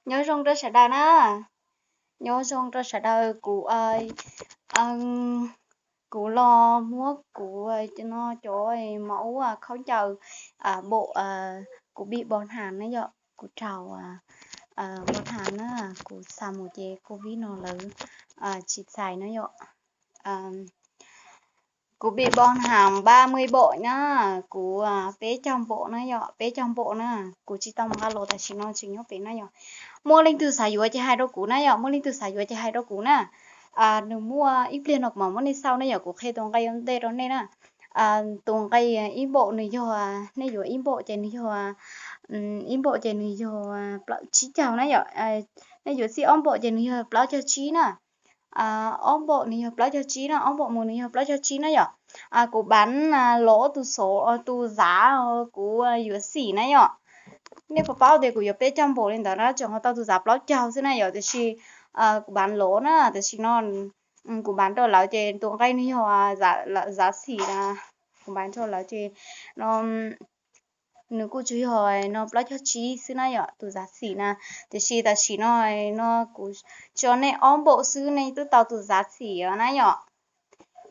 Nyob zoo rau sawv daws na. Nyob zoo rau sawv daws, kuv, kuv los muab kuv no cov mov ub khaub ncaws npaum, kuv bi npau hnas na yom, kuv raug npau hnas na, kuv xa mus ces covid no lawv tsis txais na yom. Kuv bi npau hnas ba mươi bộ na, kuv peb caug npaum na yom, peb caug npaum na, kuv tsis tau mus nqa los tam sim no tseem nyob pem na yom. Muaj leej twg xav yuav ces hais rau kuv na yom, muaj leej twg xav yuav ces hais rau kuv na. Nws muaj ib pliag no kuv mam muab nej xauj na yom, kuv qhia tus nqe ua ntej rau nej na. Tus nqe ib npaum nws yog, nej yuav ib npaum ces nws yog, ib npaum ces nws yog plaub tsib caug na yom. Nej yuav txij ob npaum ces nws yog plaub caug tsib na. Ob npaum nws yog plaub caug tsib na, ob npaum mus nws yog plaub caug tsib na yom. Kuv bán lỗ tus số, tus giá kuv yuav xim na yom. Nej puas paub tias kuv yuav peb caug npaum li ntawd na, tseem ho tau tus giá plaub caug xwb na yom, tiam sis kuv bán lỗ na, tiam sis no kuv bán rau lawv ces tus nqe nws yog giá xỉ na, kuv bán rau lawv ces no nws kuj tsuas yog no plaub caug tsib xwb na yom, tus giá xỉ na. Tiam sis tam sim no, no kuv tso nej ob npaum xwb nej twb tau tus giá xỉ na yom.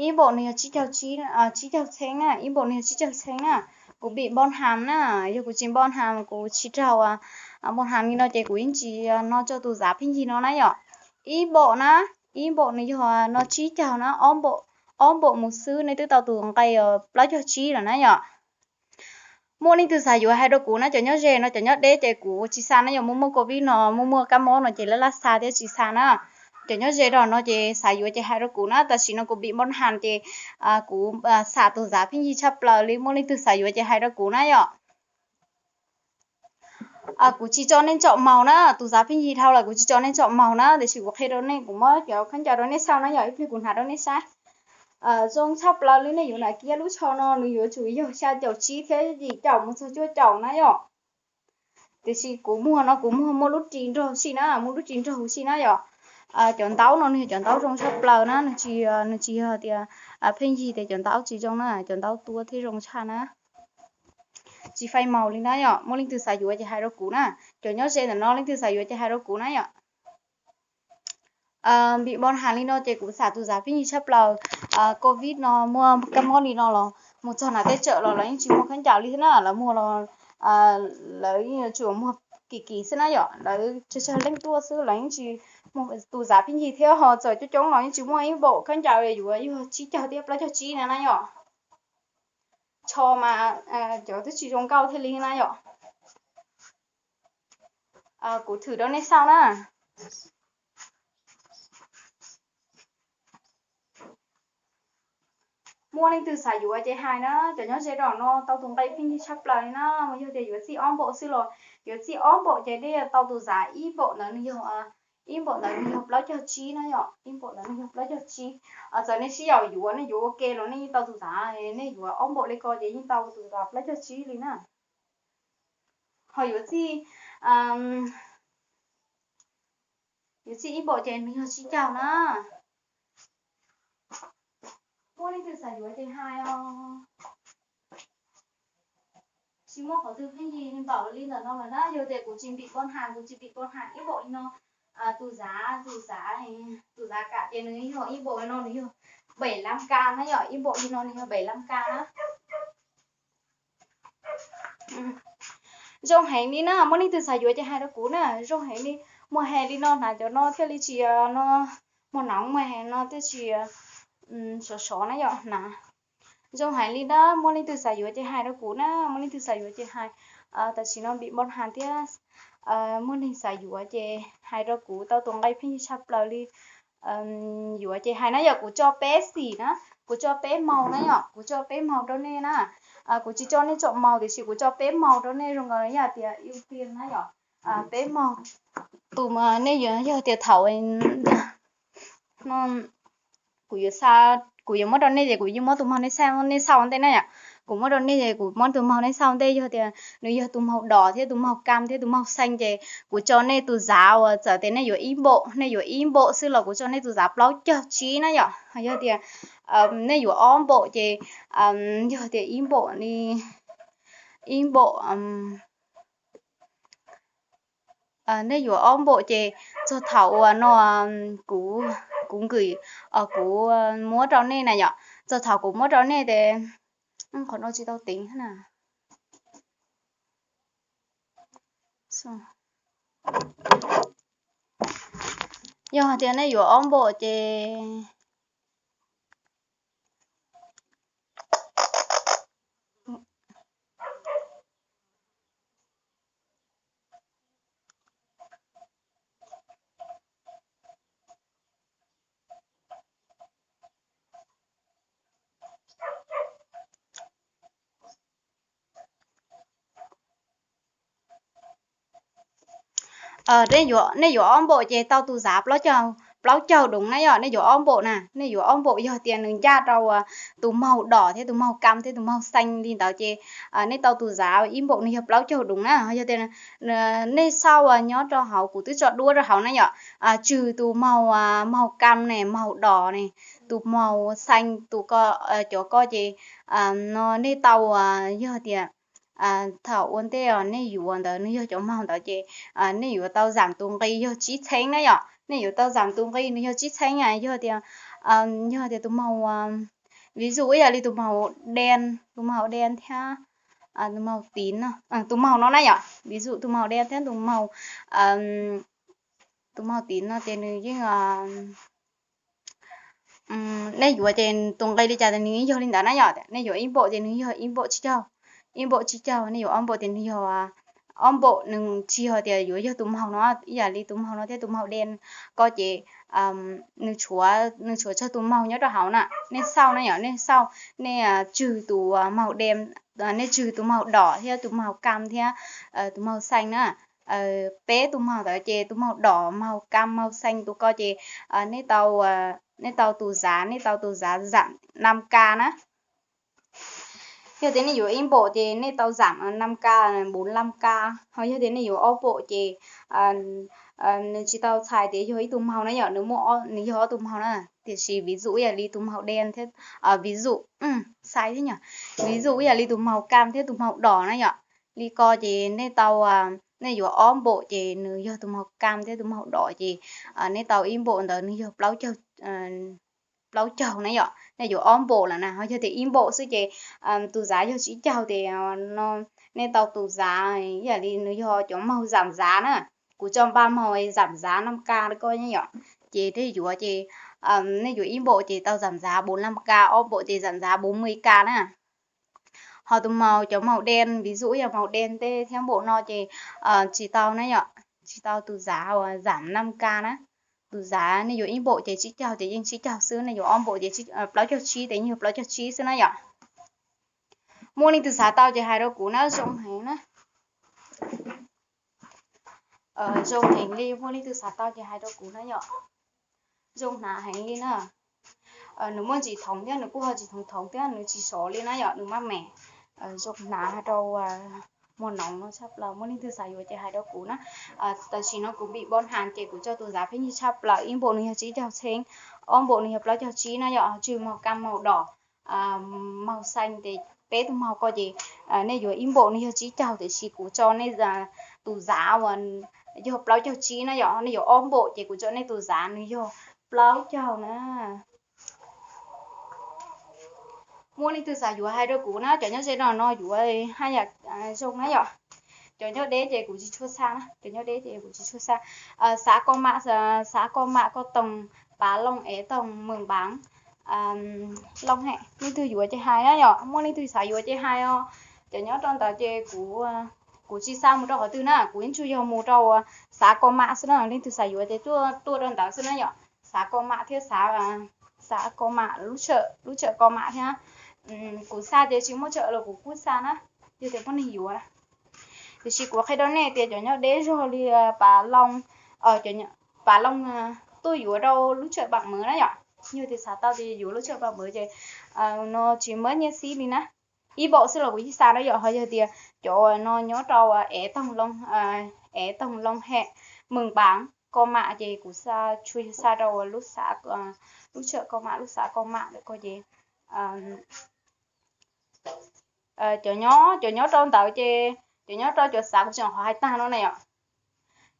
Ib npaum nws yog tsib caug txheeb na, ib npaum nws yog tsib caug txheeb na. Kuv bi npau hnas na, yog kuv tsis npau hnas kuv tsis raug npau hnas li no ces kuv yeej tsis no tso tus giá pheej yig no na yom. Ib npaum na, ib npaum nws yog no tsib caug na, ob npaum mus xwb nej twb tau tus nqe plaub caug tsib lawm na yom. Muaj leej twg xav yuav hais rau kuv na, cov nyob ze no, cov nyob deb ces kuv tsis xa na yom, muaj muaj covid no, muaj muaj kab mob no ces laj laj xa thiab tsis xa na. Cov nyob ze rau no ces xav yuav ces hais rau kuv na, tam sim no kuv bi npau hnas ces kuv xam tus giá pheej yig tshaj plaws li, muaj leej twg xav yuav ces hais rau kuv na yom. Kuv tsis tso nej tsom màu na, tus giá pheej yig dhau lawm kuv tsis tso nej tsom màu na, tiam sis kuv qhia rau nej, kuv muab cov khaub ncaws rau nej xauj na yom, ib pliag kuv hnav rau nej saib. Zoo tshaj plaws li, nej yuav hnav kiag lub tsho no nws yuav tsum yog xya caum tsib thiab yim caum mus txog cuaj caum na yom. Tiam sis kuv muag no kuv muag muaj lub ris nrog si na, muaj lub ris nrog huv si na yom. Cov ntaub no nws yog cov ntaub zoo tshaj plaws na, nws tsis, nws tsis yog tias pheej yig tias cov ntaub tsis zoo na, cov ntaub tuab thiab zoo tshaj na. Tsis fai maus li na yom, muaj leej twg xav yuav ces hais rau kuv na. Cov nyob ze ntawm no leej twg xav yuav ces hais rau kuv na yom. Vim npau hnas li no ces kuv xam tus zav pheej yig tshaj plaws. Covid no muaj kab mob li no los mus txog nram tej tsawm los lawv yeej tsis muag khaub ncaws li thiab na, lawv muag los lawv yeej yuav tsum muag kim kim xwb na yom, lawv tsawg tsawg leej tuaj xwb lawv yeej tsis muag tus zav pheej yig thiab ho txawm coob coob los yeej tsis muaj ib npaum khaub ncaws yuav yog tsib caug thiab plaub caug tsib na na yom. Tsho mas cov twb tsis zoo nkauj thiaj li na yom. Kuv thwm rau nej xauj na. Muaj leej twg xav yuav ces hais na, cov nyob ze rau no tau tus nqe pheej yig tshaj plaws li na, yog tias yuav txij ob npaum xwb los yuav txij ob npaum ces dej tau tus zav ib npaum ntawd nws yog, ib npaum ntawd nws yog plaub caug tsib na yom, ib npaum ntawd nws yog plaub caug tsib. Txawm nej sib yaum yuav nej yuav ua ke los nej yeej tau tus zav, nej yuav ob npaum li ko ces yeej tau tus zav plaub caug tsib li na. Ho yuav txij, yuav txij ib npaum ces nws yog tsib caug na. Muaj leej twg xav yuav ces hais os. Tsis muaj qhov twg pheej yig npaum li ntawm no lawm na, yog tias kuv tsis npim pov hais, kuv tsis npim pov hais ib npaum li no, tus zav, tus zav, tus zav kam ces nws yog ib npaum li no nws yog bảy lăm k na yom, ib npaum li no nws yog bảy lăm k na. Zoo heev li na, muaj leej twg xav yuav ces hais rau kuv na, zoo heev li. Muag heev li no hnav cov no thiaj li tsis no, muag hnav muag heev no thiaj tsis sov sov na yom hnav. Zoo heev li na, muaj leej twg xav yuav ces hais rau kuv na, muaj leej twg xav yuav ces hais. Tam sim no npim npau hais thiab, muaj neeg xav yuav ces hais rau kuv, tau tus nqe pheej yig tshaj plaws li. Yuav ces hais na yom, kuv tso peb xim na, kuv tso peb màu na yom, kuv tso peb màu rau nej na. Kuv tsis tso nej tsom màu tiam sis kuv tso peb màu rau nej zoo nkaus yam tias ưu tiên na yom. Peb màu, tus nej yuav yog tias thaum no kuv yuav xa, kuv yuav muab rau nej ces kuv yeej muab tus màu nej xauj, nej xauj ua ntej na yom. Kuv muab rau nej ces kuv muab tus màu nej xauj ua ntej, yog tias nws yog tus màu đỏ thiab tus màu cam thiab tus màu xanh ces kuv tso nej tus zav uas txawm tias nej yuav ib npaum, nej yuav ib npaum xwb los kuv tso nej tus zav plaub caug tsib na yom. Yog tias nej yuav ob npaum ces, yog tias ib npaum li, ib npaum Nej yuav ob npaum ces txog thaum uas no kuv, kuv nkwm, kuv muab rau nej na yom, txog thaum kuv muab rau nej ces, qhov no tsis tau teev na. Yog hais tias nej yuav ob npaum ces Nej yuav ob npaum ces tau tus zav plaub caug, plaub caug doos na yom. Nej yuav ob npaum na, nej yuav ob npaum yog tias nws ncaj rau tus maug dos thiab tus maug kam thiab tus maug xees li ntawd ces nej tau tus zav ib npaum nws yog plaub caug doos na. Yog tias nej xauj nyob rau hauv kuv twb tso duab rau hauv na yom, tswg tus maug, maug kam ne, maug dos ne, tus maug xees, tus ko, cov ko ces no nej tau, yog tias thaum ua ntej nej yuav ntawd nws yog cov maug ntawd ces nej yuav tau zam tus nqi yog tsib txheeb na yom. Nej yuav tau zam tus nqi nws yog tsib txheeb, yog tias, yog tias tus maug, vis zus ib yam li tus maug dees, tus maug dees thiab tus maug tiv no, tus maug no na yom, vis zus tus maug dees thiab tus maug, tus maug tiv no ces nws yeej, nej yuav ces tus nqi li cas nws yog li ntawd na yom. Nej yuav ib npaum ces nws yog ib npaum tsib caug, ib npaum tsib caug. Nej yuav ob npaum ces nws yog ob npaum, nws tsis yog tias yuav yog tus maug no, ib yam li tus maug no thiab tus maug dees ko ces nws tshuav, nws tshuav tsawg tus maug nyob rau hauv na. Nej xauj na yom, nej xauj, nej tswg tus maug dees, nej tswg tus maug dos thiab tus maug kam thiab tus maug xees na. Peb tus maug ntawd ces tus maug dos, maug kam, maug xees tus ko ces nej tau, nej tau tus zav, nej tau tus zav zam nam ka na. Yog tias nej yuav ib npaum ces nej tau zam nam ka, npaum nam ka. Ho yog tias nej yuav ob npaum ces nws tsis tau txhais tias yog ib tug maug na yom, nws muaj, nws yog ob tug maug na. Tiam sis vis zus ib yam li tus maug dees thiab, vis zus, xais thiab yom, vis zus ib yam li tus maug kam thiab tus maug dos na yom, li ko ces nej tau, nej yuav ob npaum ces nws yog tus maug kam thiab tus maug dos ces nej tau ib npaum ntawd nws yog plaub caug, plaub caug na yom. Nej yuav ob npaum lawm na, ho yog tias ib npaum xwb ces tus zav yog tsib caug ces no nej tau tus zav ib yam li nws yog cov maug zam zav na. Kuv tso npaj maug zam zav nam ka rau koj yom. Ces nej yuav ces nej yuav ib npaum ces tau zam zav npaum nam ka, ob npaum ces zam zav npaum nam ka na. Ho tus maug, cov maug dees, vis zus yog maug dees tej thiab npaum no ces tsis tau na yom, tsis tau tus zav zam nam ka na. Tus zav nej yuav ib npaum ces tsib caug ces yeej tsib caug xwb, nej yuav ob npaum ces plaub caug tsib ces yeej yog plaub caug tsib xwb na yom. Muaj leej twg xav tau ces hais rau kuv na, zoo heev na. Zoo heev li, muaj leej twg xav tau ces hais rau kuv na yom. Zoo hnav heev li na. Nws muaj ntsis thoov thiab, nws kuj ho ntsis thoov thoov thiab, nws tsis sov li na yom, nws maj mam zoo hnav rau mos noov no tshaj plaws. Muaj leej twg xav yuav ces hais rau kuv na. Tam sim no kuv npim npoo hais ces kuv tso tus zav pheej yig tshaj plaws, ib npaum nws yog tsib caug txheeb, ob npaum nws yog plaub caug tsib na yom, tswg maug kam maug dos, maug xees ces peb tug maug ko ces nej yuav ib npaum nws yog tsib caug, tiam sis kuv tso nej tus zav uas yog plaub caug tsib na yom, nej yuav ob npaum ces kuv tso nej tus zav nws yog plaub caug na. Muaj leej twg xav yuav hais rau kuv na, cov nyob ze no no yuav haj yam zoo na yom. Cov nyob deb ces kuv tsis tshua xa na, cov nyob deb ces kuv tsis tshua xa. Xav ko mam, xav ko mam ko toog, pav looj ev toog mws npav looj he, leej twg yuav ces hais na yom, muaj leej twg xav yuav ces hais os. Cov nyob rau ntawd ces kuv, kuv tsis xa mus rau qhov twg na, kuv yeej tsuas yog mus rau xav ko mam xwb na, leej twg xav yuav ces tuaj rau ntawd xwb na yom. Xav ko mam thiab xav, xav ko mam, lub tsawm, lub tsawm ko mam thiab. Kuv xa ces tsis muaj tsawm los kuv kuj xa na, yog tias muaj neeg yuav. Tiam sis kuv qhia rau nej tias cov nyob deb zog li pav looj, pav looj tuaj yuav rau lub tsawm pam mawv na yom. Yog tias xav tau ces yuav lub tsawm pam mawv ces no tsis muaj nyiaj xib li na. Ib npaum xwb los kuv yeej xa na yom, ho yog tias cov no nyob rau ev toog looj, ev toog looj he, mws npav ko mam ces kuv xa, tsuas yog xa rau lub xav, lub tsawm ko mam, lub xav ko mam lawm ko ces cov nyob, cov nyob rau ntawd ces, cov nyob rau cov xav kuv tseem qhov hais tag no na yom.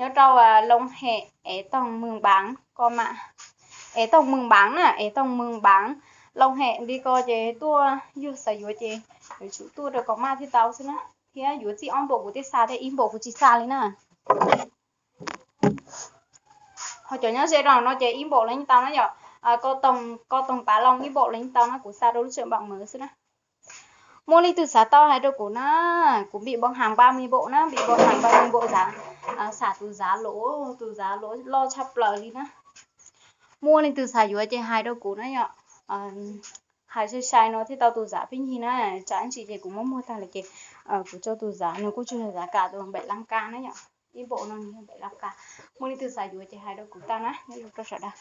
nyob rau Looj Hem Es Tooj Mws Npav ko mas, Es Tooj Mws Npav na, Es Tooj Mws Npav. Looj Hem li ko ces tuaj yog xav yuav ces yuav tsum tuaj rau kom maj thiaj tau xwb na. Thiab yuav txij ob npaum kuv thiaj xa thiab, ib npaum kuv tsis xa li na. Ho cov nyob ze rau no ces ib npaum los yeej tau na yom. Ko toog, ko toog pav loo ib npaum los yeej tau na, kuv xa rau lub tswm npaum mawv xwb na. Muaj leej twg xav tau hais rau kuv na, kuv npim npoo has npa me npaum na, npim npoo has npa me npaum xav, xam tus zav loj, tus zav loj tshaj plaws li na. Muaj leej twg xav yuav ces hais rau kuv na yom. Hais sai sai no thiaj tau tus zav pheej yig na, tsam ntsis ces kuv muab muag tag lawm ces kuv tso tus zav, nws kuj tsis yog zav kam, tus npaum lab kas na yom. Ib npaum no nws yog npaum lab kas. Muaj leej twg xav yuav ces hais rau kuv tau na, nyob zoo rau sawv daws.